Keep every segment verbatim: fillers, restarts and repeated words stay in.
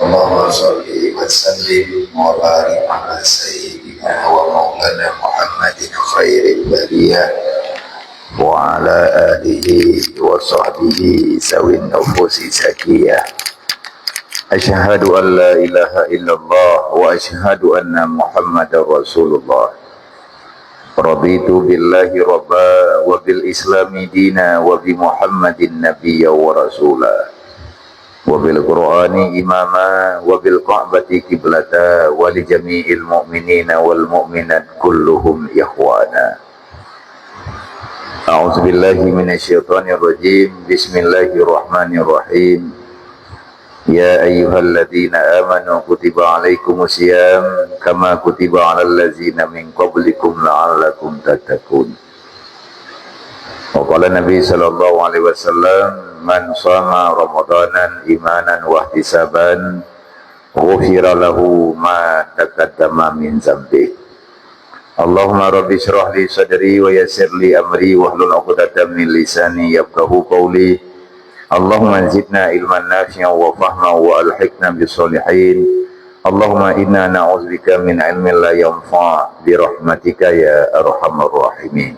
اللهم صل وسلم وبارك على سيدنا ومولانا محمد خير البرية وعلى آله وصحبه ذوي النفوس الزكية. أشهد أن لا إله إلا الله وأشهد أن محمدا رسول الله. رضيت بالله ربا وبالإسلام دينا وبمحمد نبيا ورسولا وبالقرآن إماما وبالكعبة قبلة ولجميع المؤمنين والمؤمنات كلهم إخوانا. أعوذ بالله من الشيطان الرجيم. بسم الله الرحمن الرحيم. يا أيها الذين آمنوا كتب عليكم الصيام كما كتب على الذين من قبلكم لعلكم تتقون. وقال النبي صلى الله عليه وسلم: من صام رمضان إيمانا واحتسابا غفر له ما تقدم من ذنبه. اللهم رب اشرح لي صدري ويسر لي أمري واحلل عقدة من لساني يفقهوا قولي. اللهم زدنا علما نافعا وفهما وألحقنا بالصالحين. اللهم إنا نعوذ بك من علم لا ينفع برحمتك يا أرحم الراحمين.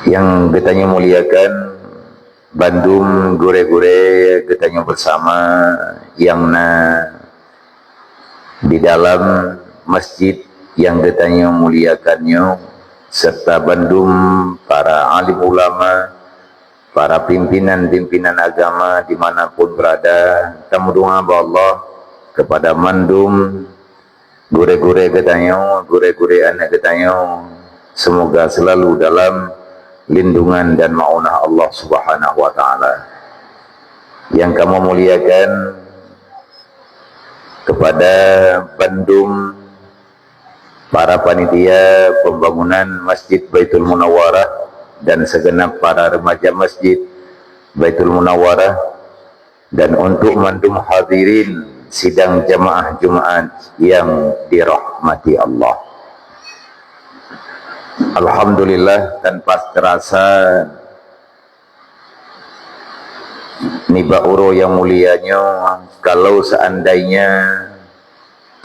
Nyang geutanyoe muliakan bandum gurée-gurée geutanyoe beusama nyang na di dalam masjid nyang geutanyoe muliakan nyoe, serta bandum para alim ulama, para pimpinan-pimpinan agama di mana pun berada, tameudoa bak Allah kepada mandum gurée-gurée geutanyoe, gurée-gurée aneuëk geutanyoe, semoga selalu dalam lindungan dan maunah Allah Subhanahu wa Taala. Nyang kamoe muliakan kepada bandum para panitia pembangunan Masjid Baitul Munawwarah dan segenap para remaja Masjid Baitul Munawwarah, dan untuk mandum hadirin sidang jamaah Jumaat yang dirahmati Allah. Alhamdulillah, tanpa terasa, nibak uroe nyang mulia nyoe, kalau seandainya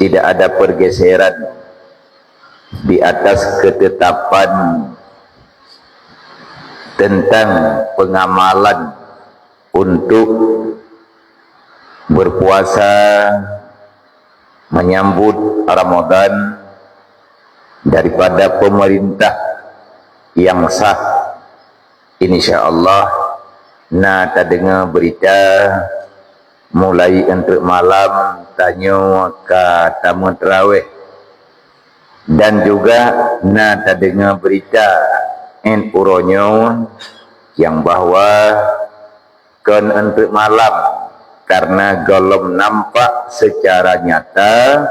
tidak ada pergeseran di atas ketetapan tentang pengamalan untuk berpuasa menyambut Ramadan daripada pemerintah yang sah, insya Allah na tadeungoe berita mulai eunteuk malam tanyoe ka tameuteraweh, dan juga na tadeungoe berita 'oh uroe nyoe nyang bahwa kon eunteuk malam, karena gohlom nampak secara nyata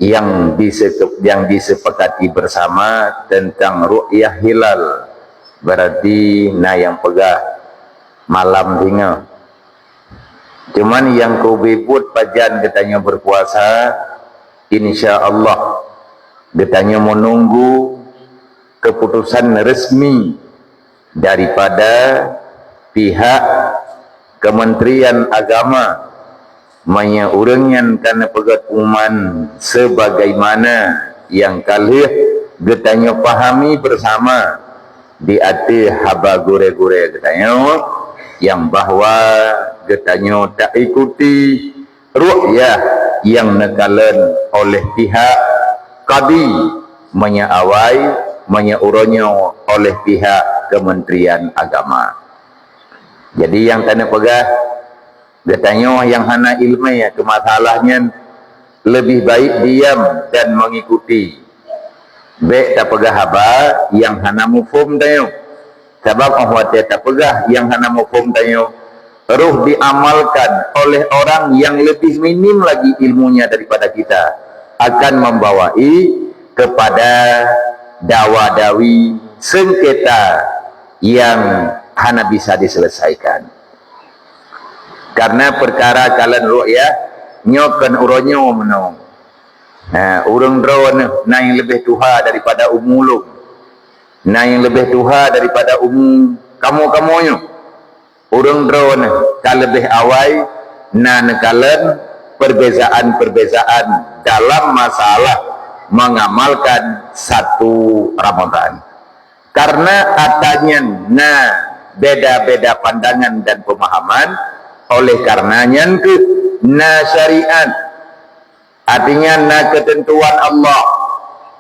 yang dise-, yang disepakati bersama tentang ru'yah hilal, berarti na nyang peugah malam singoh. Cuman nyang keubeubeuet pajan geutanyoe berpuasa, insya Allah geutanyoe menunggu keputusan resmi daripada pihak Kementerian Agama, meunyoe ureuëng nyan ka neupeugét pengumuman sebagaimana nyang ka lheueh geutanyoe pahami bersama di ateueh haba gurée-gurée geutanyoe, nyang bahwa geutanyoe taikuti ru'yah nyang neukalon oleh pihak kadi, meunyoe awai, meunyoe uroe nyoe oleh pihak Kementerian Agama. Jadi nyang tanyoe peugah, geutanyoe nyang hana iéleumé keu masalah nyan leubeh baik diam dan mengikuti. Bék tapeugah haba nyang hana muphom tanyoe. Sabab óh watée tapeugah nyang hana muphom tanyoe, roh diamalkan oleh orang yang lebih minim lagi ilmunya daripada kita, akan membawai kepada dawa-dawi, sengketa yang hana bisa diselesaikan. Karena perkara kalon ru'yah nyoe kon uroe nyoe meunoe. Ha, ureuëng droeneuh na nyang leubeh tuha daripada umu lôn. Na nyang leubeh tuha daripada umu kamoe-kamoe nyoe. Ureuëng droeneuh ka leubeh awai Na neukalon perbezaan-perbezaan dalam masalah mengamalkan satu Ramadan. Karena atanyan na beda-beda pandangan dan pemahaman, oleh karena nyan keuh na syariat. Artinya na ketentuan Allah,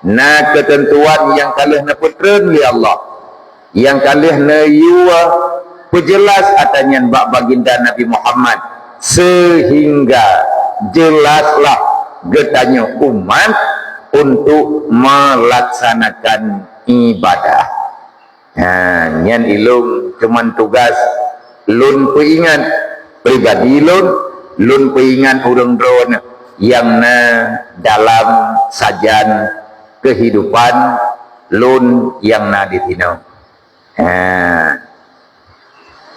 na ketentuan nyang ka lheueh neupeutreun lé Allah, nyang ka lheueh neuyue peujeulaih atanyan bak baginda Nabi Muhammad, sehingga jelaslah geutanyoe umat untuk melaksanakan ibadah. Ha, nyan ilôn cuman tugas lôn peuingat pribadi lôn, lôn peuingat ureuëng droeneueh nyang na dalam sajan keuhidupan lôn nyang na di sinoe. Ha.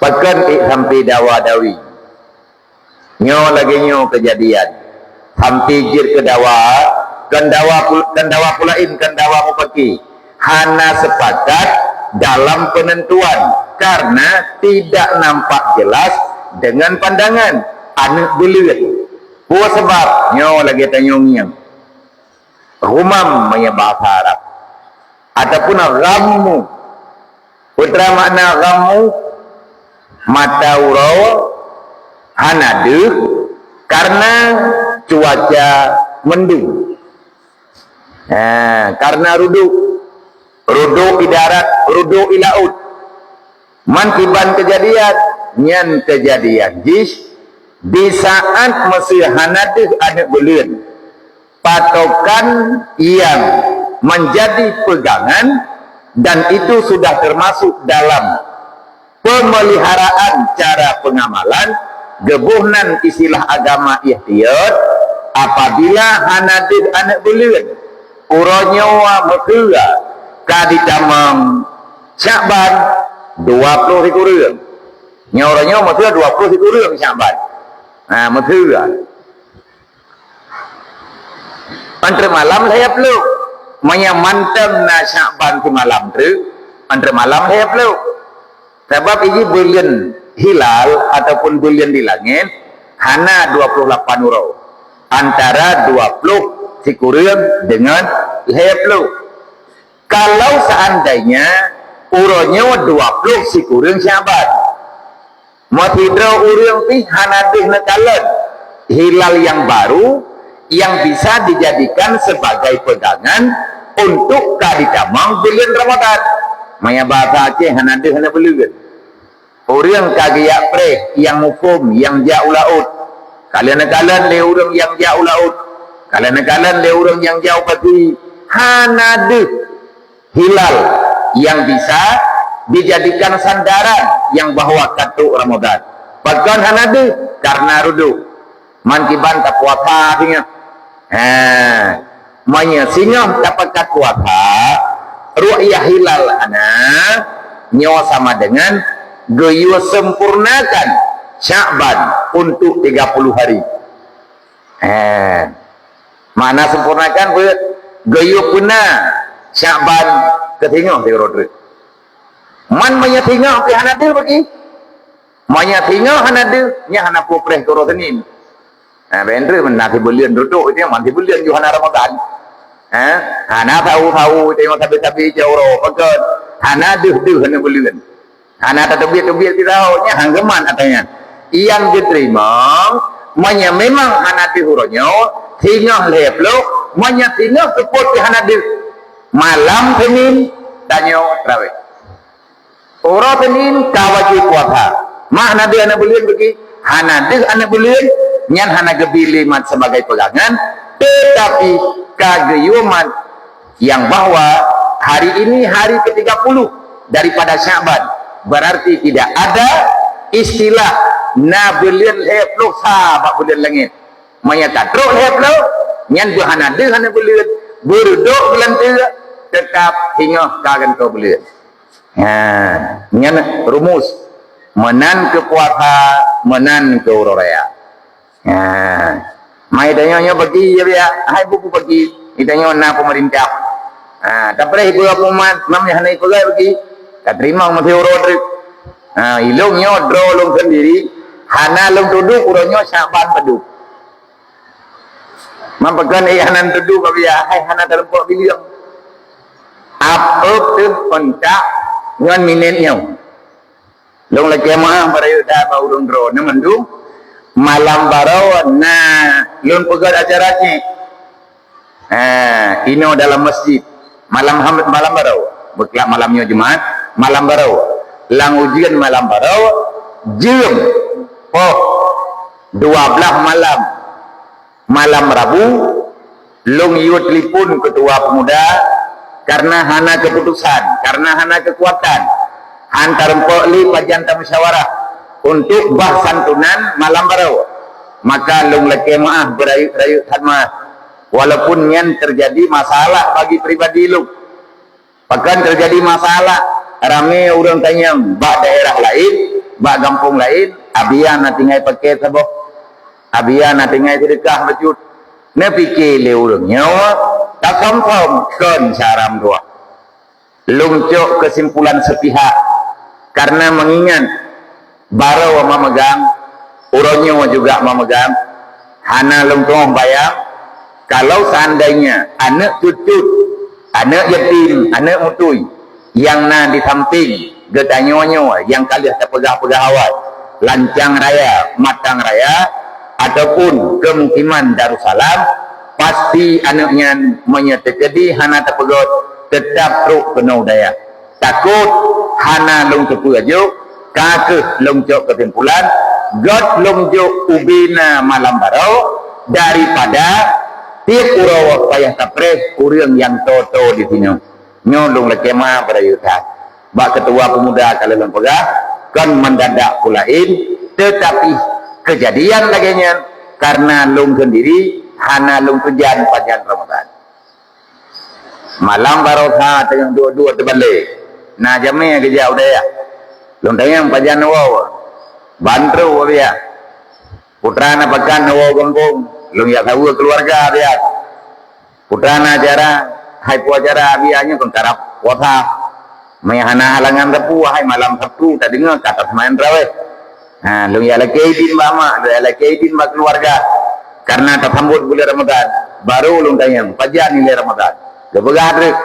Pakon ék sampai dawa-dawi. Nyoe lagée nyoe keujadian. Sampai jeuet keu dawa, kon dawa pul-, kon dawa pulain, kon dawa mupaki. Hana sepakat dalam penentuan karena tidak nampak jelas dengan pandangan aneuëk buleuen. Peue sabab? Nyoe lagée tanyoe ngieng. Ghumam meunyoe bahasa Arab. Ataupun ghammu. Peue teuma makna ghammu? Mata uroe hana deuh karena cuaca mendung. Ha, karena ruduk. Ruduk di darat, ruduk di laôt. Man kiban keujadian, nyan keujadian jih di saat meusé hana deuh aneuëk buleuen. Patokan yang menjadi pegangan, dan itu sudah termasuk dalam pemeliharaan cara pengamalan, geuboh nan istilah agama ihtiyat, apabila hana deuh aneuëk buleuen, uroe nyoe meukeue ka ditamong Syakban dua ploh sikureueng. Nyoe uroe nyoe meukeue dua ploh sikureueng Syakban. Ha, meukeue. Antre malam lhée ploh. Meunyoe mantong na Syakban simalam treuk, antre malam lhée ploh. Sabab iji buleuen hilal ataupun buleuen di langét hana dua ploh lapan uroe, antara dua ploh sikureueng deungon lhée ploh. Kalau seandainya uroe nyoe dua ploh sikureueng Syakban, meusidroe ureuëng pih hana deuh neukalon hilal nyang baru nyang bisa dijadikan sebagai pegangan untuk ka ditamong buleuen Ramadan. Meunyoe bahasa Aceh hana deuh aneuëk buleuen. Ureuëng ka geujak preh nyang muphom nyang jak u laôt. Ka lheueh neukalon lé ureuëng nyang jak u laôt. Ka lheueh neukalon lé ureuëng nyang jak u pasi. Hana deuh hilal nyang bisa dijadikan sandaran nyang bahwa ka trok Ramadan. Pakon hana deuh? Karena ruduk. Man kiban tapuasa singoh. Ha, meunyoe singoh tapakat puasa, ru'yah hilal hana, nyoe sama dengan geuyue sempurnakan Syakban untuk tiga puluh hari. Ha, makna sempurnakan peue? Geuyue peuna Syakban keu singoh siuroe treuk. Man meunyoe singoh pih hana deuh bagi, meunyoe singoh hana deuh, nyan hana peue preh keu uroe Senin. Ha, bèk treuk meunan sibuleuen dudoe, itu man sibuleuen ju hana Ramadan. Ha, hana sahu-sahu, tengok sabe-sabe jauh uroe, pakon hana deuh-deuh hana buleuen. Hana tateubiet-teubiet di sahu, nyan han geumat atanya. Nyang geuteurimong, meunyoe memang hana deuh uroe nyoe, singoh lhèe ploh, meunyoe singoh seupôt pih hana deuh. Malam Senin, tanyoe tarawih. Uroe Senin ka wajéb puasa. Mak hana deuh aneuk buleuen bagi? Hana deuh aneuk buleuen, nyan hana geubi lé mat sebagai pegangan, teutapi ka geuyue mat nyang bahwa hari ini hari ketiga puluh daripada Syakban. Berarti tidak ada istilah na buleuen lhèe ploh sa bak buleuen langèt. Meunyoe ka trok lhèe ploh, nyan beuhana deuh aneuk buleuen, beureudok beulanteuk, teutap singoh ka gantoe buleuen. Ha, nyan rumus. Meunan keu puasa, meunan keu uroe raya. Ha. Mai tanyoe nyoe bagi, ya, ya. Hai bubu bagi. Tanyoe na peumeurintah. Ha, tapi ibu aku mat, mam nyang hana ipeugah bagi. Ka teurimong meusi uroe treuk. Ha, ilong nyoe droe lôn sendiri, Hana lôn tuduek uroe nyoe Syaban padub. Man pakon, eh, hana tuduek, Pak Buya, hai hana teurumpok bileung. Ap-ap teuh kontak ngon minét nyoe. Lôn lakée meu'ah beurayeuk that bak ureuëng droeneuh mandum. Malam baroe na lôn peugét acara cit. Ha, inoe dalam masjid. Malam ham-, malam baroe. Beuklab malam nyoe Jumat, malam baroe. Lam ujeuen malam baroe, jeuem poh dua blaih malam. Malam Rabu, lôn yue telepon ketua pemuda karena hana keputusan, karena hana kekuatan. Han teurumpok lé pajan tamusyawarah untuk bah santunan malam baroe. Maka lôn lakée meu'ah beurayeuk-rayeuk that meu'ah, walaupun nyan terjadi masalah bagi pribadi lôn. Pakon teujadi masalah, ramé ureuëng tanyong bak daerah laén, bak gampông laén, "Abiya na tinggai paket saboh, abiya na tinggai seudeukah bacut." Neupike lé ureuëng nyoe, tasom-som kon saram dua. Lôn cok keusimpulan sepihak, karena mengingat baroe memegang, uroe nyoe juga memegang, hana lôn teungoh bayang, kalau seandainya aneuk cut-cut, aneuk yatim, aneuk mutui nyang na di samping geutanyoe nyoe nyang ka lheueh tapeugah-peugah awai, Lancang Raya, Matang Raya, ataupun kemukiman Darussalam, pasti aneuk nyan meunyoe teukeudi hana tapeugét, teutap trok keunoe u dayah. Takot hana lôn teupeue jok, ka kheueh lôn cok keusimpulan, gét lôn jok ubena malam baroe daripada tieb uroe payah tapreh ureuëng nyang toe-toe di sinoe. Nyoe lôn lakée meu'ah beurayeuk that. Bak ketua pemuda ka lôn peugah, kon mendadak peulaén, teutapi keujadian lagée nyan karena lôn seundiri hana lôn teujan pajan Ramadhan. Malam baroe sa teungoh duek-duek teubalée, na jamé geujak u dayah. Lôn tanyong pajan neuwoe, ban trok, Pak Buya. Putra na pakat neuwoe gampông, lôn jak saweue keuluwarga, Pak Buya. Putra na acara, hai peue acara, Pak Buya, nyoe kon karab puasa. Meunyo hana halangan sapeue, hai malam Sabtu tadeungoe ka taseumayang tarawéh. Ha, lôn jak lakée idin bak mak, lôn jak lakée idin bak keuluwarga. Karena tasambot buleuen Ramadhan, baru lôn tanyong, pajan nilai Ramadhan? Geupeugah treuk,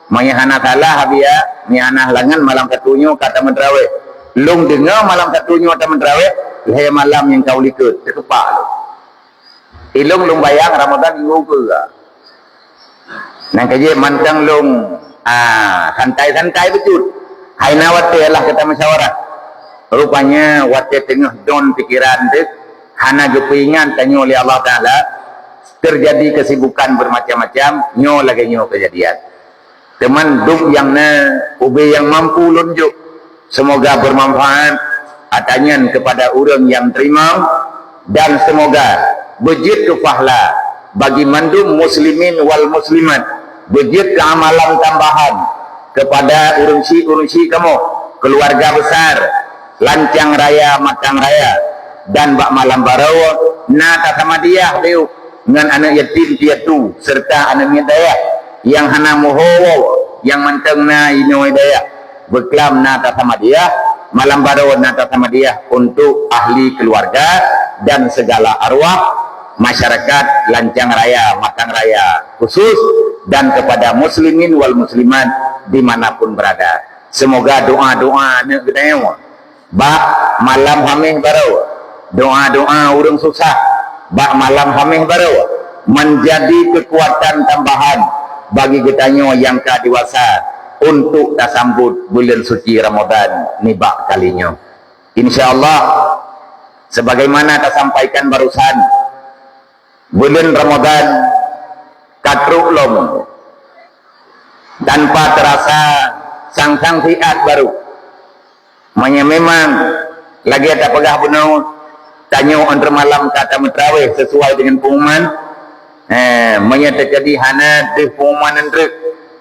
meunyo hana salah, Pak Buya, meunyo hana halangan malam Sabtu nyoe ka tameutarawéh. Lôn deungoe malam Sabtu nyoe tameutarawéh, lhée malam nyang ka u likot, teukepak lôn. Ilôn lôn bayang Ramadhan minggu keue. Nyang keujeuet mantong lôn, ah, santai-santai bacut. Hai na watée lah geuta musyawarah. Rupanya watée teungoh don pikeran teuh, hana geupeuingat tanyoe lé Allah Taala, teujadi keusibukan beumacam-macam, nyoe lagée nyoe keujadian. Teuma duek nyang na, ubé nyang mampu lôn jok. Seumoga beumanfaat ata nyan keupada ureuëng nyang teurimong, dan seumoga beujeuet keu pahala bagi mandum muslimin wal muslimat, beujeuet keu amalan tambahan keupada ureuëng syik-ureuëng syik kamoe, keuluwarga besar, Lancang Raya, Matang Raya, dan bak malam baroe na tasamadiyah beuh ngon aneuk yatim piatu seureuta aneuk miet dayah nyang hana meuho woe, nyang mantong na inoe dayah. Beuklam na tasamadiyah, malam baroe na tasamadiyah untuk ahli keuluwarga dan segala arwah masyarakat Lancang Raya, Matang Raya khusus, dan kepada muslimin wal muslimat di mana pun berada. Seumoga doa-doa aneuk geutanyoe bak malam Haméh baroe, doa-doa ureuëng susah bak malam Haméh baroe, meunjadi keukuatan tambahan bagi geutanyoe nyang ka dewasa untuk tasambot buleuen suci Ramadhan nibak kali nyoe. Insya Allah, sebagaimana tasampaikan barusan, buleuen Ramadhan ka trok lom tanpa teurasa sang-sang siat barô. Meunyoe memang lagée tapeugah bunoe, tanyoe 'an malam ka tameutrawéh sesuai dengan pengumuman, eh, meunyoe teujadi hana deuh pengumuman nyan treuk,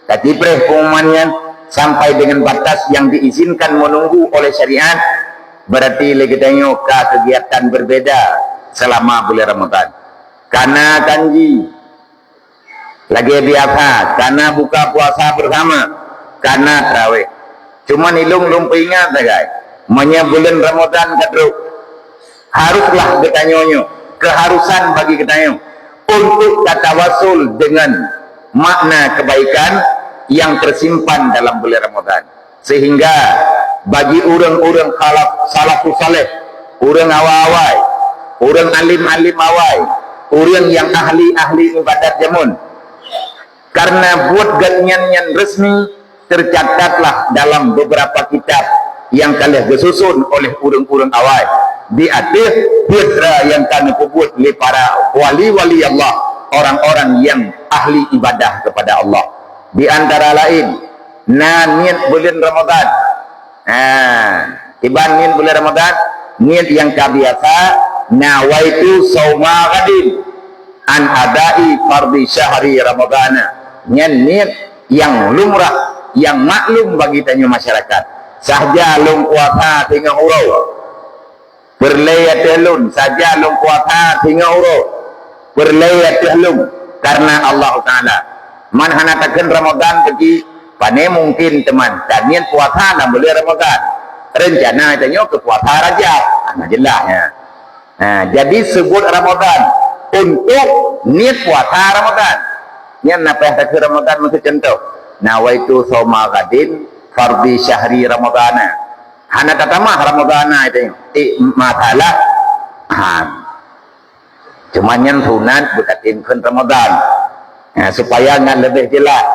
tacipreh pengumuman nyan sampai dengan batas yang diizinkan menunggu oleh syariat, berarti lé geutanyoe ka kegiatan berbeda selama bulan Ramadhan. Kana kanji lagée biasa, kana buka puasa bersama, kana trawéh. Cuman ilôn lôn peuingat sagai, meunyoe buleuen Ramadhan ka trok, Haruslah geutanyoe nyoe, keharusan bagi geutanyoe untuk tatawasul dengan makna kebaikan yang tersimpan dalam bulan Ramadan. Sehingga bagi ureuëng-ureuëng khalaf, salafus saleh, ureuëng awai-awai, ureuëng alim-alim awai, ureuëng nyang ahli-ahli ibadat jameun, karena buet geuhnyan nyan resmi, tercatatlah dalam beberapa kitab nyang ka lheueh geususun oleh ureuëng-ureuëng awai di ateueh peue nyang ka neupeubuet lé para wali-wali Allah, orang-orang nyang ahli ibadah kepada Allah. Di antara lain, na niet buleuen Ramadan. Ha, kiban niet buleuen Ramadan, niet nyang ka biasa, nawaitu sauma ghadin an adai fardhi syahri Ramadana. Nyan niet nyang lumrah, nyang maklum bagi tanyoe masyarakat. Sahja lôn puasa teungoh uroe, peureulée ateueh lôn, sahja lôn puasa teungoh uroe, peureulée ateueh lôn karena Allah Taala. Man hana takheun Ramadan bagi, pane mungkin teuma taniet puasa lam buleuen Ramadan. Rencana tanyoe keu puasa Rajab. Hana jeulaih nyan. Ha, jadi seubut Ramadan untuk niet puasa Ramadan. Nyan na payah takheun Ramadan meusti contoh. Nawaitu sauma ghadin fardhi syahri Ramadana. Hana tatamah Ramadana itu. Eh, masalah. Ha. Cuma nyan sunat beukateumkeun Ramadan. Ha, supaya ngat leubeh jeulaih.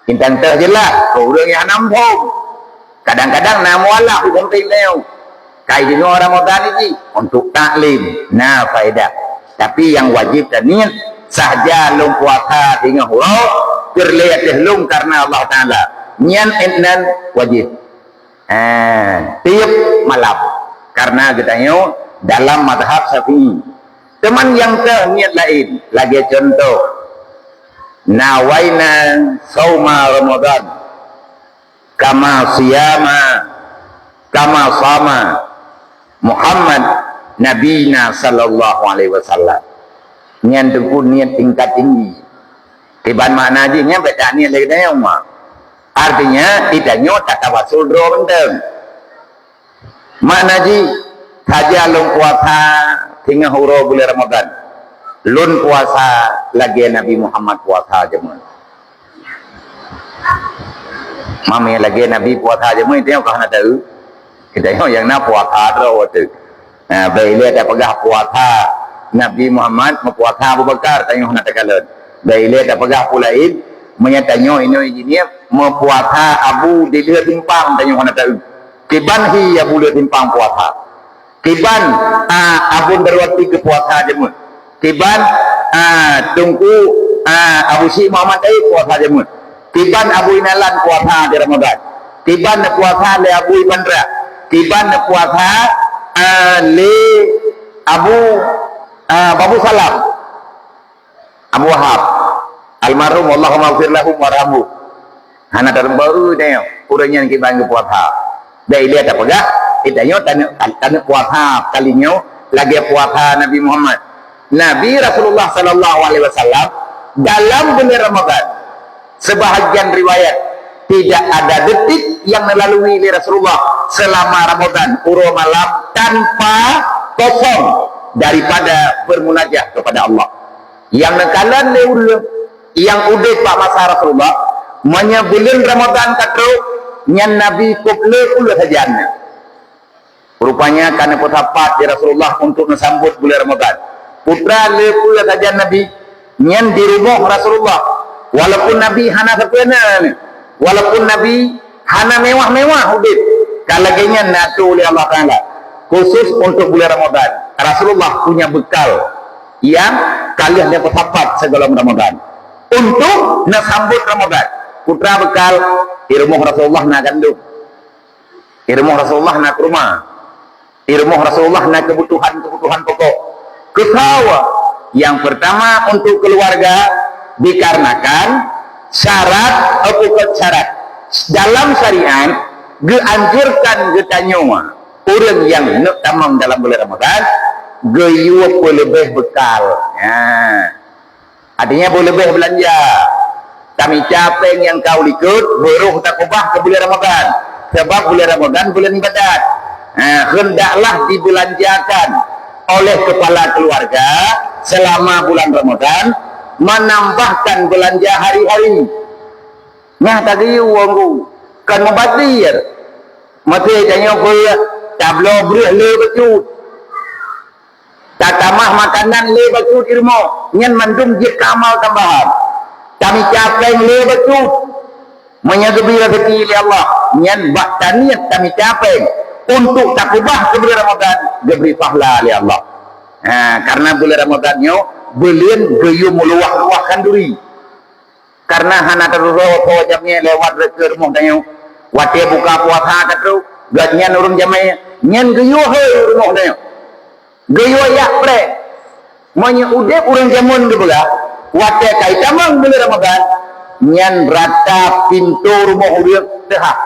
Intan teuh jeulaih, keu ureuëng nyang hana muphom. Kadang-kadang na mualaf u sampéng tanyoe. Kai deungoe Ramadan nyoe jih untuk taklim, na faedah. Tapi nyang wajéb taniet, sahja lôn puasa teungoh uroe, peureulée ateueh lôn karena Allah Taala. Nyan, nyan wajéb. Eh, tiep malam. Karena geutanyoe dalam mazhab Syafi'i. Teuma nyang teuh niet laén, lagée contoh, nawaina sauma Ramadan kama siyama, kama sama Muhammad nabina sallallahu alaihi wasallam. Nyan teungku niet tingkat tinggi. Kiban makna jih nyan beda niet lagée tanyoe. Artinya, geutanyoe tatawasul droe mantong. Makna jih, sahja lôn puasa teungoh uroe buleuen Ramadan. Lôn puasa lagée Nabi Muhammad puasa jameun. Meunyoe lagée Nabi puasa jameun, tanyoe ka hana taeu. Tanyoe nyang na puasa droe watée. Ha, bèk ilée tapeugah puasa Nabi Muhammad, meupuasa Abu Bakar, tanyoe hana takalon. Bèk ilée tapeugah peue laén, meunyoe tanyoe inoe jih nyan meupuasa Abu di lheueh simpang, tanyoe hana taeu. Kiban hi Abu lheueh simpang puasa. Kiban, a, Abu Darwati geupuasa jameun. Kiban, a, Teungku, a, Abu Syik Muhammad Taib puasa jameun. Kiban Abu Inalan puasa di Ramadan. Kiban puasa lé Abu Ipandra. Kiban puasa, a, lé Abu, a, Babu Salam. Abu Wahab. Almarhum, Allahumma ighfir lahum warhamhu. Hana tarumpok, eu, tanyoe. Ureuëng nyan kiban geupuasa. Bèk ilée tapeugah, eh, tanyoe taneuk, taneuk puasa kali nyoe lagée puasa Nabi Muhammad. Nabi Rasulullah sallallahu alaihi wasallam dalam bulan Ramadan, sebahagian riwayat, tidak ada detik yang dilalui oleh Rasulullah selama Ramadan, uroe malam, tanpa kosong daripada bermunajat kepada Allah. Nyang neukalon lé ureuëng nyang udeb bak masa Rasulullah, meunyoe buleuen Ramadan ka trok, nyan Nabi kôb le puluh sajan. Rupanya ka neupeusapat di Rasulullah untuk neusambot buleuen Ramadan. Putra le puluh sajan Nabi, nyan di rumoh Rasulullah. Walaupun Nabi hana sapeue na, walaupun Nabi hana mewah-mewah udeb, ka lagée nyan na atô lé Allah Taala. Khusus untuk buleuen Ramadan, Rasulullah punya bekal nyang ka lheueh neupeusapat sigohlom Ramadan. Untuk neusambot Ramadan, putra bekal, di rumoh Rasulullah na gandom. Di rumoh Rasulullah na kurma. Di rumoh Rasulullah na keubutuhan-keubutuhan pokok. Keusawa, nyang peurtama untuk keuluwarga, dikarenakan syarat, eh, bukon syarat. Dalam syariat, geuanjurkan geutanyoe, ureuëng nyang neuk tamong dalam buleuen Ramadan, geuyue peuleubeh bekal. Nya. Artinya, peuleubeh beulanja. Tamica péng nyang ka u likot, beurôh takeubah keu buleuen Ramadan. Sabab buleuen Ramadan buleuen ibadat. Ha, hendaklah dibelanjakan oleh kepala keluarga selama bulan Ramadan, menambahkan belanja hari-hari. Nyang tageuyue wong geuh, kon mubazir. Maté tanyoe peue, tabloe breueh lé bacut. Tatamah makanan lé bacut di rumoh, nyan mandum jeuet keu amal tambahan. Tamica péng lé bacut. Meunyoe geubri raseuki lé Allah, nyan bak taniet tamica péng untuk takeubah keu buleuen Ramadan, geubri pahala lé Allah. Ha, karena buleuen Ramadan nyoe buleuen geuyue meuluwah-luwah khanduri. Karena hana teuduroe tho jamé lewat rot keu rumoh tanyoe. Watée buka puasa ka trok, gobnyan ureuëng jamé nyan geuyue hai rumoh tanyoe. Geuyue yak preh. Meunyoe udeb ureuëng jameun geupeugah, watée ka itamong buleuen Ramadan, nyan rata pintoe rumoh ureuëng teuhah.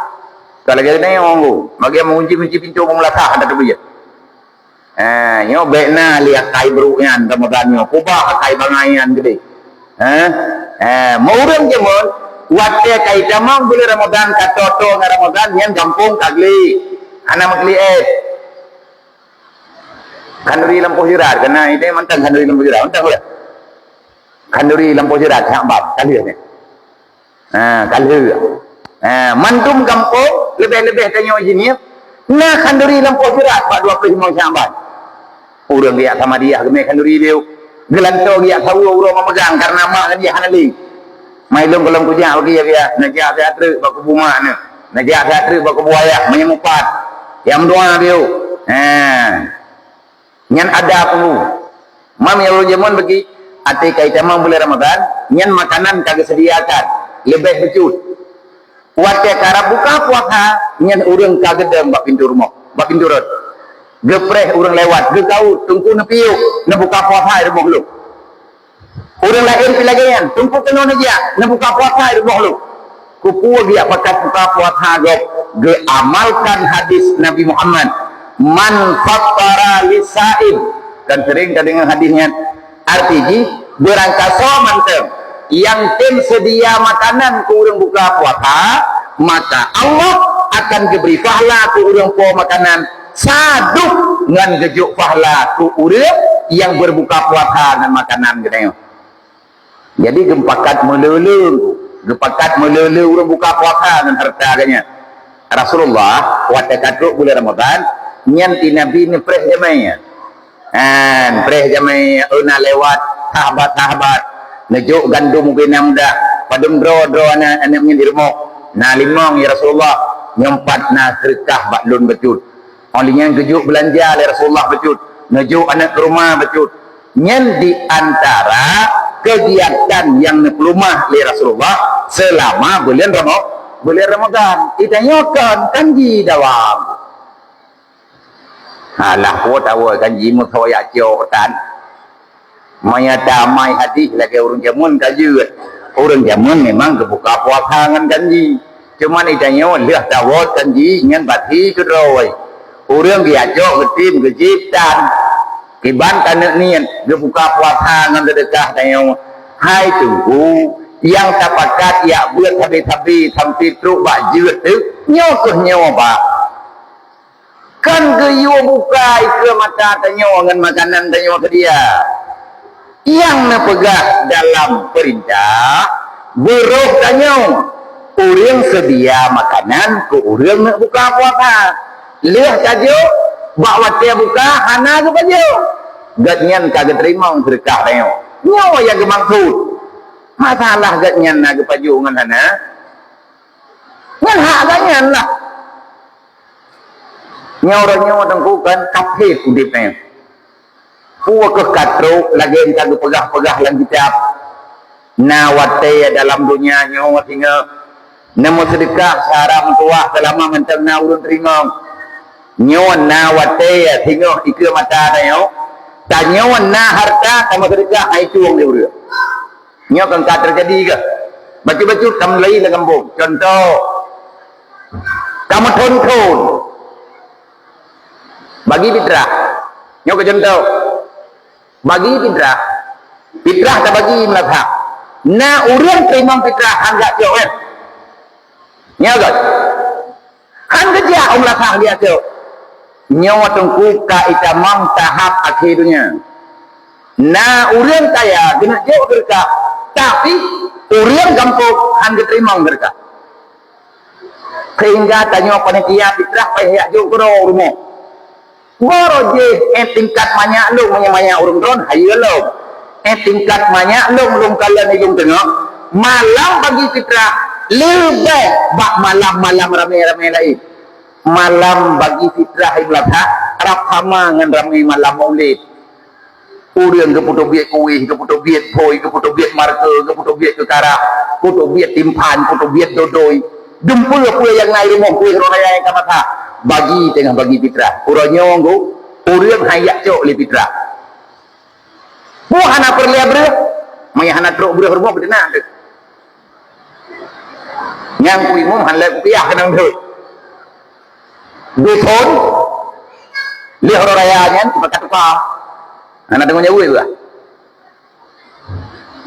Ka lagée nyoe, bagi meungunci-ngunci pintoe meungulasah hana teubiet. Eh, nyoe bék na lé akai brok nyan Ramadan nyoe, kubah akai bangai nyan keudeh. Eh, eh, meu ureuëng jameun, watée ka itamong buleuen Ramadan, ka toe-toe ngon Ramadan, nyan gampông ka gleh. Hana meukli éh. Khanduri lampôh jeurat, keunan ideh mantong khanduri lampôh jeurat, mantong lé. Khanduri lampôh jeurat, Syakban, ka lheueh nyan. Ha, ka lheueh. Ha, mandum gampông, leubeh-leubeh tanyoe jinih, na khanduri lampôh jeurat bak dua ploh limong Syakban. Ureuëng geujak Samadiyah geumé khanduri liu. Geulantoe geujak saweue uroe meumeugang karena mak ngon yah hana lé. Mai lôn gohlom kujak bagi ya, ya. Neujak siat treuk bak kubu mak neuh. Neujak siat treuk bak kubu ayah, meunyoe mupat. Ya meudoa liu. Ha. Nyan ada peue. Mam nyang ureuëng jameun bagi, até ka itamong buleuen Ramadan, nyan makanan ka geuseudiakan, leubeh bacut. Watée ka rab buka puasa, nyan ureuëng ka geudong bak pintoe rumoh, bak pintoe rot. Geupreh ureuëng lewat, geukaut, teungku neupiôh, neubuka puasa di rumoh lôn. Ureuëng laén pih lagée nyan, teungku keunoe neujak, neubuka puasa di rumoh lôn. Keupeue geujak pakat buka puasa gob? Geuamalkan hadis Nabi Muhammad, "Man fattara lisaim." Kan sering tadeungoe hadis nyan. Arti jih, beurangkasoe mantong nyang tem seudia makanan keu ureuëng buka puasa, maka Allah akan geubri pahala keu ureuëng po makanan, sadub ngon geujok pahala keu ureuëng nyang beurbuka puasa ngon makanan geutanyoe. Jadi geupakat meuleuleue, geupakat meuleuleue ureuëng buka puasa ngon hareuta geuh nyan. Rasulullah watée ka trok buleuen Ramadan, nyan di Nabi neupreh jamé. Han, preh jamé, na lewat sahabat-sahabat, neujok gandom ubé na mudah, padum droe-droe aneuëk, aneuëk miet di rumoh. Na limong, ya Rasulullah, nyoe pat na seudeukah bak lôn bacut. Óh lheueh nyan geujok beulanja lé Rasulullah bacut, neujok aneuëk keuruma bacut. Nyan di antara keugiatan nyang neupeulumah lé Rasulullah seulama buleuen Ramo-, buleuen Ramadan. Geutanyoe kon, kan ji dawam. Alah, peue tawoe kan ji meusoe jak cok tan. Meunyoe tamai hadis lagée ureuëng jameun ka jeuet. Ureuëng jameun memang geubuka puasa ngon janji. Cuman geutanyoe lheueh tawot janji nyan bati keudroe. Ureuëng geujak cok geutem geujieb tan. Kiban taneuk niet geubuka puasa ngon seudeukah tanyoe. Hai Teungku, nyang tapakat jak beuet sabe-sabe sampoe trok bak jeuet teuk, nyoe kheueh nyoe bak. Kan geuyue buka ikeue mata tanyoe ngon makanan tanyoe seudia. Nyang neupeugah dalam peurintah, beurôh tanyoe, ureuëng seudia makanan keu ureuëng neuk buka puasa. Lheueh tajok, bak watée buka hana geupajoh. Gobnyan ka geuteurimong seudeukah tanyoe. Nyoe nyang geumaksud. Masalah gobnyan na geupajoh ngon hana? Nyan hak gobnyan lah. Nyoe uroe nyoe Teungku kan ka phét udeb nyoe. Peue kheueh ka trok lagée ka geupeugah-peugah lam kitab. Na watée dalam donya nyoe singoh neumeuseudeukah syara meutuwah seulama mantong na ureuëng teurimong. Nyoe na watée singoh ikeue mata tanyoe, tanyoe na hareuta tameuseudeukah hai tueng di ureuëng. Nyoe kan ka teujadi kah? Bacut-bacut ka meulai lam gampông. Contoh, ka meuthon-thon. Bagi fitrah. Nyoe keu contoh. Bagi fitrah. Fitrah tabagi meulasah. Na ureuëng teurimong fitrah han jak cok, kan? Nyoe kan? Han geujak u meulasah geujak cok. Nyoe teungku ka itamong tahap akhé donya. Na ureuëng kaya geuneuk jok seudeukah, tapi ureuëng gampông hán geuteurimong seudeukah. Sehingga tanyoe panitia fitrah payah jak jok keudroe u rumoh. Baroe jih, eh, tingkat manyak lôn, manyak-manyak ureuëng droen, hayeue lom. Eh, tingkat manyak lôn, lôn kalon di lôn teungoh, malam bagi fitrah leubeh bak malam-malam ramé-ramé laén. Malam bagi fitrah Idul Adha rab sama ngon ramé malam Maulid. Ureuëng geupeuteubiet kueh, geupeuteubiet phôi, geupeuteubiet marke, geupeuteubiet keukarah, peuteubiet timphan, peuteubiet dodoi. Dumpeue peue nyang na i rumoh kueh uroe raya nyang ka masak, bagi teungoh bagi fitrah. Uroe nyoe, ureuëng han jak cok lé fitrah. Peue hana peureulée breueh, meunyo hana trok breueh rumoh, beuteunak teuh. Nyang kuimeum hana lé kupiah keunong deuek. Duthon, lheueh uroe raya nyan, maka tuka. Hana teungoh nyaweue bah.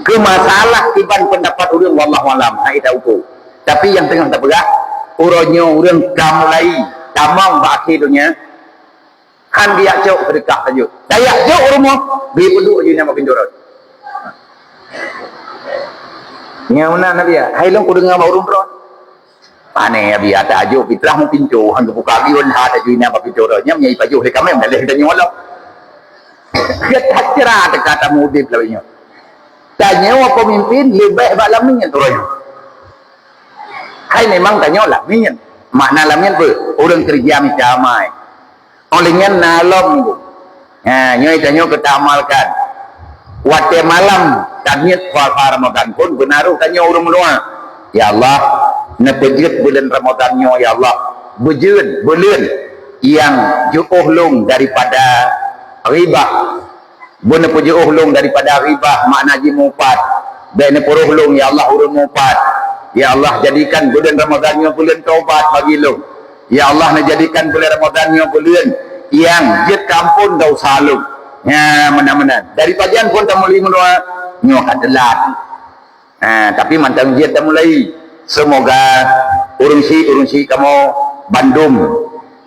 Keu masalah kiban pendapat ureuëng, wallahu alam, hai tauko. Tapi nyang teungoh tapeugah, uroe nyoe ureuëng ka mulai tamong bak akhé donya, hán geujak cok seudeukah sajoe. Tajak cok u rumoh, geupeuduek jih nyan bak pintoe rot. Nyang meunan Nabi, hai lôn kudeungoe bak ureuëng droen. Pane Nabi, ata ajoe fitrah meupintoe, hán geubuka gion hat ajoe nyan bak pintoe rot. Nyan meunyo ipajoh lé kaméng, daleh geutanyoe lom. Gata cera teuka tameudeb lawét nyoe. Tanyoe peumimpin leubeh bak lamiet uroe nyoe. Hai memang tanyoe lamiet. Makna lamiet peue? Ureuëng keureuja mita amai. Óh lheueh nyan na lom. Ha, nyoe tanyoe keutamalkan. Watée malam tamiet puasa Ramadan phon beuna roh tanyoe ureuëng meudoa, "Ya Allah, neupeujeuet buleuen Ramadan nyoe, ya Allah, beujeuet buleuen nyang jiôh lôn daripada ghibah." Beuneupeujiôh lôn daripada ghibah, makna jih mupat. Bék neupeurôh lôn, ya Allah, ureuëng mupat. Ya Allah, jadikan buleuen Ramadan nyoe buleuen taubat bagi lôn. Ya Allah, neujadikan buleuen Ramadan nyoe buleuen nyang jeuet keu amphon desya lôn. Nyan meunan-meunan. Dari pajan phon tameuleueh meudoa, nyoe ka teulat. Ha, tapi mantong jeuet tamulai. Seumoga ureuëng syiek, ureuëng syiek kamoe bandum,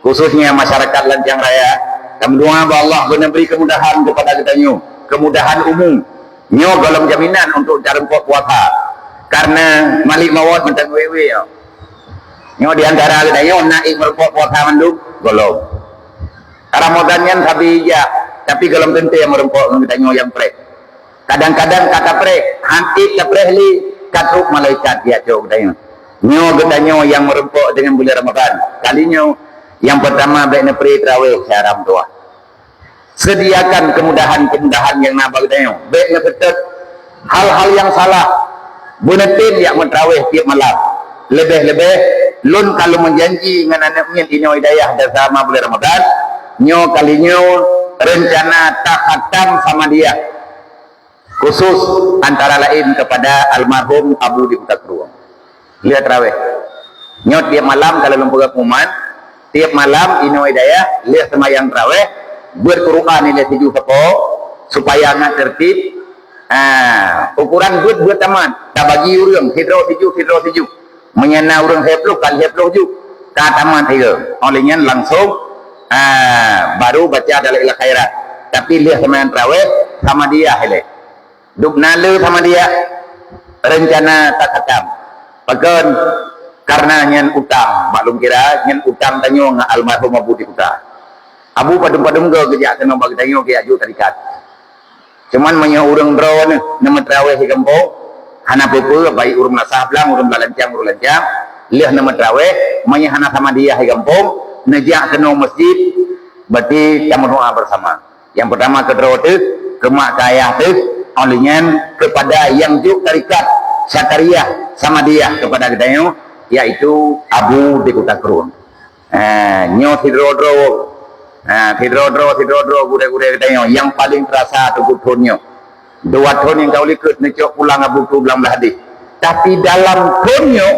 khususnya masyarakat Lancang Raya, tameudoa bak Allah beuneubri kemudahan kepada geutanyoe, kemudahan umu. Nyoe gohlom jaminan untuk tareumpok puasa. Karena malik mawöt mantong wék-wék nyoe. Nyoe di antara geutanyoe na ék meureumpok puasa mandum? Gohlom. Ramadan nyan sabe ijak, tapi gohlom teuntée meureumpok ngon geutanyoe nyang preh. Kadang-kadang ka tapreh, han ék tapreh lé, ka trok malaikat jak cok geutanyoe. Nyoe geutanyoe nyang meureumpok deungon buleuen Ramadan. Kali nyoe, nyang peurtama bék neupreh trawéh siaram tuah. Sediakan kemudahan-kemudahan nyang na bak geutanyoe. Bék neuseutôt hal-hal nyang salah. Beuneutem jak meutrawéh tieb malam. Leubeh-leubeh, lôn ka lôn meujanji ngon aneuk miet inoe Hidayah dan sama buleuen Ramadan, nyoe kali nyoe reuncana takhatam Samadiyah. Khusus antara laén kepada almarhum Abu di Kuta Krueng. Lheueh trawéh. Nyoe tieb malam ka lôn peugah pengumuman, tieb malam inoe Hidayah lheueh seumayang trawéh, beuet Quran ilée sijuh sapo, supaya ngat tertib. Ah, ukuran beuet-beuet tamat, tabagi ureuëng, sidroe sijuh, sidroe sijuh. Meunyo na ureuëng lhée ploh, ka lhée ploh juh, ka tamat sigoe. Óh lheueh nyan langsong, ah, baru baca Dalailul Khairat. Tapi lheueh seumayang trawéh, Samadiyah ilée. Dubna le Samadiyah, reuncana takhatam. Pakon? Karena nyan utang, maklum kira, nyan utang tanyoe ngon almarhum Abu di Kuta. Abu padum-padum goe geujak keunoe bak geutanyoe geujak jok tarikat. Cuman meunyoe ureuëng droeneuh neumeutrawéh di gampông, hana peue-peue, baik ureuëng Meunasah Blang, ureuëng Blang Lancang, ureuëng Lancang, lheueh neumeutrawéh, meunyoe hana Samadiyah di gampông, neujak keunoe masjid, berarti tameudoa bersama. Nyang peurtama keudroe teuh, keu mak keu ayah teuh, óh lheueh nyan keupada nyang jok tarikat Syatariah Samadiyah keupada geutanyoe, yaitu Abu di Kuta Krueng. Eh, nyoe sidroe-droe, eh, sidroe-droe, sidroe-droe gurée-gurée geutanyoe nyang paleng teurasa teungku thon nyoe. Dua thon nyang ka u likot neucok pulang Abu tu blang blah deh. Tapi dalam thon nyoe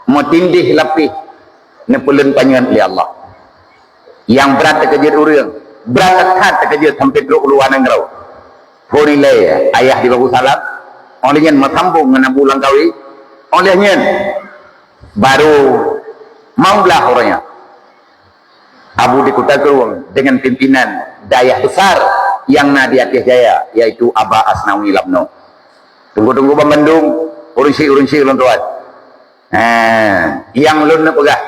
meutindeh lapéh neupeuleuen panyöt lé Allah. Nyang brat teukeujot ureuëng, brat that teukeujot sampoe trok u luwa nanggroe. Phon ilée ayah di Babu Salam, óh lheueh nyan meusambong ngon Abu Langkawi, óh lheueh nyan baru mamblah uroe nyan. Abu di Kuta Krueng dengan pimpinan dayah besar yang na di Aceh Jaya, yaitu Aba Asnawi Lamno. Tunggu-tunggu ban bandum, ureuëng syik-ureuëng syik lôn tuan. Ha, nyang lôn neupeugah,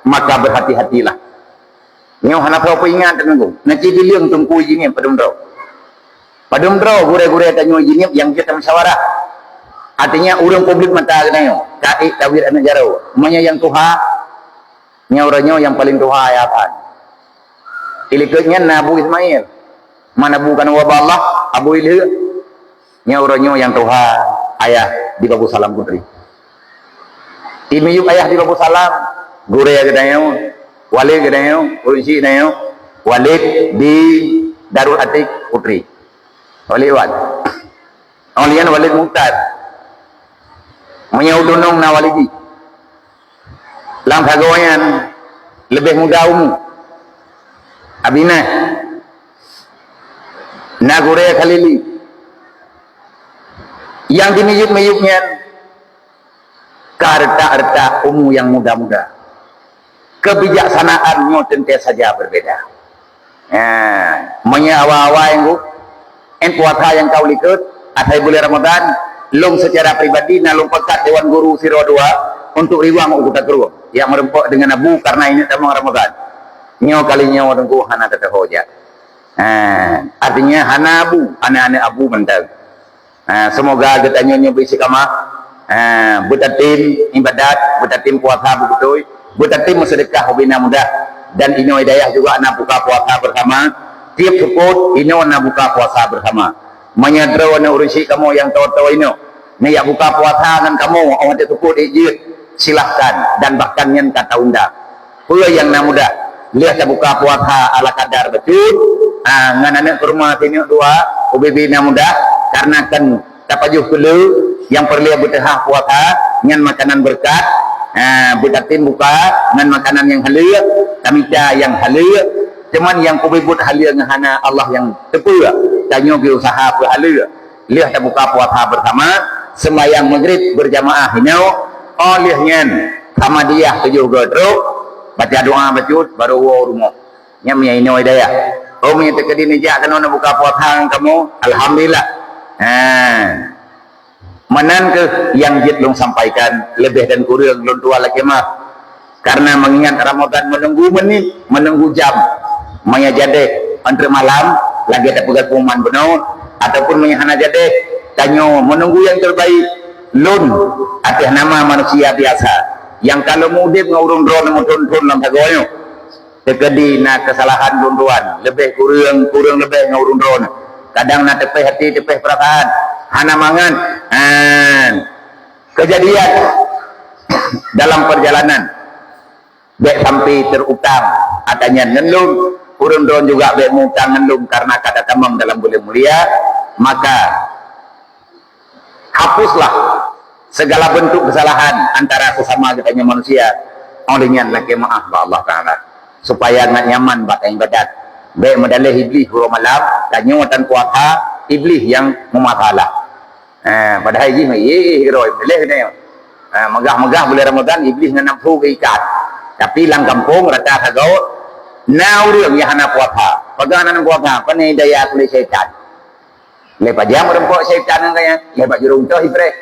maka berhati-hatilah. Nyoe hana soe peuingat teungku. Na cit dileung teungku jih ngieng padum droe. Padum droe gurée-gurée tanyoe jih ngieng nyang jeuet musyawarah. Artinya ureuëng publik mata geutanyoe, ka ék tawét aneuëk jaroe. Meunyoe nyang tuha, nyoe uroe nyoe nyang paleng tuha ya Tuhan. Ilikot nyan na Abu Ismail. Man Abu kan waba Allah, Abu Ilheuek. Nyoe uroe nyoe nyang tuha ayah di Babu Salam Putri. Imiyup ayah di Babu Salam, gurée geutanyoe, walid geutanyoe, ureuëng syik geutanyoe, walid di Darul Atik Putri. Walid Wan. Awak lian Walid Mukhtar. Meunyoe u Dunong na Walidi. Lam sagoe nyan leubeh muda umu. Abinah. Na gurée Khalili. Nyang dimiyup-miyup nyan ka retak-retak umu nyang muda-muda. Kebijaksanaan nyoe teuntée saja berbeda. Ha, meunyoe awai-awai ngu, en puasa nyang ka u likot, asai buleuen Ramadhan, lôn secara pribadi na lôn peukat Dewan Guru Siro dua untuk riwang u Kuta Krueng, nyang meureumpok dengan Abu karena ingat tamong Ramadhan. Nyoe kali nyoe teungku hana teutoho jak. Ha, artinya hana Abu, hana aneuk Abu mantong. Ha, seumoga geutanyoe nyoe beuistiqamah, ha, beutatem ibadat, beutatem puasa beubeutôi, beutatem meuseudeukah ubena mudah, dan inoe dayah juga na buka puasa beusama. Tieb seupôt inoe na buka puasa beusama. Meunyoe droeneuh ureuëng syik kamoe nyang toe-toe inoe, neujak buka puasa ngon kamoe, óh watée seupôt ék jeuet, silahkan, dan bahkan nyan ka taundang. Peue nyang na mudah? Lheueh tabuka puasa ala kadar bacut, ha, ngon aneuk kurma sineuk dua, ubé-bé na mudah, karena kan tapajoh keuleu nyang peureulée beuteuhah puasa, nyan makanan beureukat, ha, beutatem buka ngon makanan nyang haleue, tamita nyang haleue, cuman nyang peubeuet haleue ngon hana Allah nyang teupeue, tanyoe geuusaha peuhaleue. Lheueh tabuka puasa beusama, seumbahyang Maghrib beurjamaah inoe, óh lheueh nyan Hamadiyah tujoh goe trok, baca doa bacut, barô woe u rumoh. Nyan meunyoe inoe dayah. Oh, meunyoe teukeudi neujak keunoe neubuka puasa ngon kamoe, alhamdulillah. Ha. Meunan kheueh nyang jeuet lôn sampaikan, leubeh dan kureueng lôn tuan lakée maaf. Karena mengingat Ramadan menunggu menit, menunggu jam. Meunyoe jadeh, antre malam, lagée tapeugah pengumuman bunoe, ataupun meunyoe hana jadeh, tanyoe menunggu yang terbaik. Lôn, ateueh nama manusia biasa, nyang ka lheueh udeb ngon ureuëng droeneuh meuthon-thon lam sagoe nyoe. Teukeudi na keusalahan lôn tuan, leubeh kureueng, kureueng leubeh ngon ureuëng droeneuh. Kadang na teupeh até, teupeh peurasaan, hana mangat. Ha. Keujadian dalam peurjalanan, bék sampai teurutang ata nyan ngon lôn, ureuëng droeneuh juga bék meuutang ngon lôn karena ka tatamong dalam buleuen mulia, maka hapuslah segala bentuk kesalahan antara sesama geutanyoe manusia. Óh lheueh nyan lakée maaf bak Allah Taala, supaya ngat nyaman bak ibadat. Bék meudaleh Iblih uroe malam, tanyoe tan puasa, Iblih nyang meumasalah. Ha, padahai jih mah, yeh, yeh, keudroe, meudaleh geutanyoe. Ha, meugah-meugah buleuen Ramadhan, Iblih ngon nafsu geuikat. Tapi lam gampông rata sagoe, na ureuëng nyang hana puasa. Peugah hana puasa, pane daya kulét syaitan. Lé pajan meureumpok syaitan ngon gaya, lé bak jurông toh ipreh.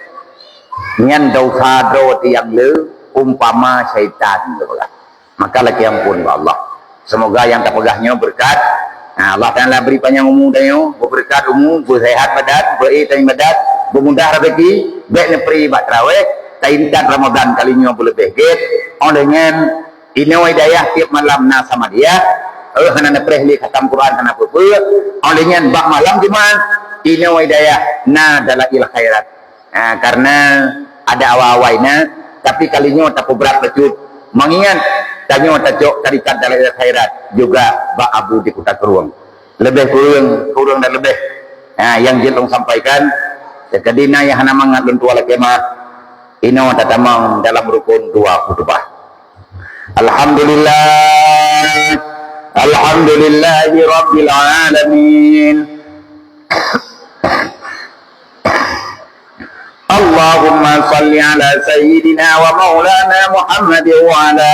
Nyan dosa droe nyang le umpama syaitan, geupeugah. Maka lakée amphon bak Allah. Seumoga nyang tapeugah nyoe beureukat. Ha, Allah Taala bri panyang umu tanyoe, beubeureukat umu, beuseuhat badan, beu-ék tan ibadat, beumudah raseuki, bék neupri bak traweh, taintat Ramadan kali nyoe beuleubeh gét. Óh lheueh nyan, inoe dayah tieb malam na Samadiyah, eh, hana neupreh lé khatam Quran, hana peue-peue. Óh lheueh nyan bak malam Jumat, inoe dayah na Dalail Khairat. Ha, karena ada awai-awai na, tapi kali nyoe tapeubrat bacut. Mengingat tanyoe tacok tarikat Dalail Khairat juga bak Abu di Kuta Krueng. Leubeh kureueng, kureueng dan leubeh. Ha, nyang jeuet lôn sampaikan, teukeudi na nyang hana mangat lôn tuan lakée maaf. Inoe tatamong dalam rukon dua khutbah. Alhamdulillah. Alhamdulillahi rabbil alamin. Allahumma salli ala sayyidina wa maulana Muhammad wa ala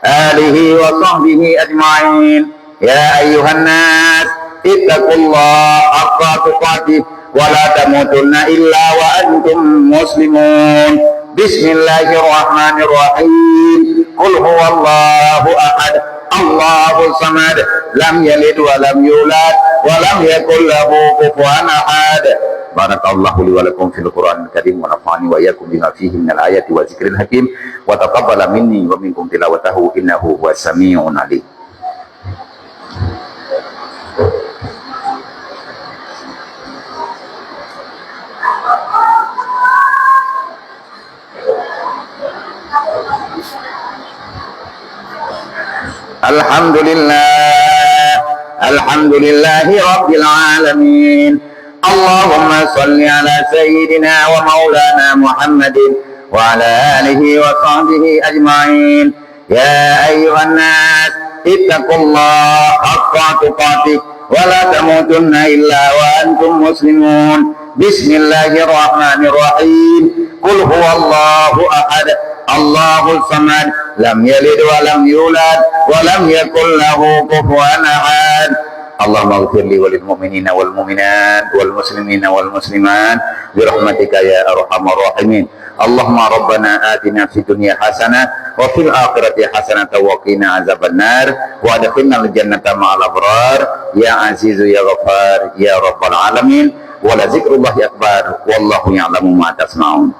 آله وصحبه أجمعين. يا أيها الناس اتقوا الله حق تقاته ولا تموتن إلا وأنتم مسلمون. بسم الله الرحمن الرحيم. قل هو الله أحد، الله الصمد، لم يلد ولم يولد، ولم يكن له كفوا أحد. بارك الله لي ولكم في القرآن الكريم، ونفعني وإياكم بما فيه من الآيات والذكر الحكيم، وتقبل مني ومنكم تلاوته، إنه هو السميع العليم. الحمد لله، الحمد لله رب العالمين. اللهم صل على سيدنا ومولانا محمد وعلى آله وصحبه أجمعين. يا أيها الناس اتقوا الله حق تقاته ولا تموتن إلا وأنتم مسلمون. بسم الله الرحمن الرحيم. قل هو الله أحد، الله الصمد، لم يلد ولم يولد، ولم يكن له كفوا أحد. اللهم اغفر لي وللمؤمنين والمؤمنات والمسلمين والمسلمات برحمتك يا أرحم الراحمين. اللهم ربنا آتنا في الدنيا حسنة وفي الآخرة حسنة وقنا عذاب النار وأدخلنا الجنة مع الأبرار يا عزيز يا غفار يا رب العالمين. ولذكر الله أكبر والله يعلم ما تصنعون.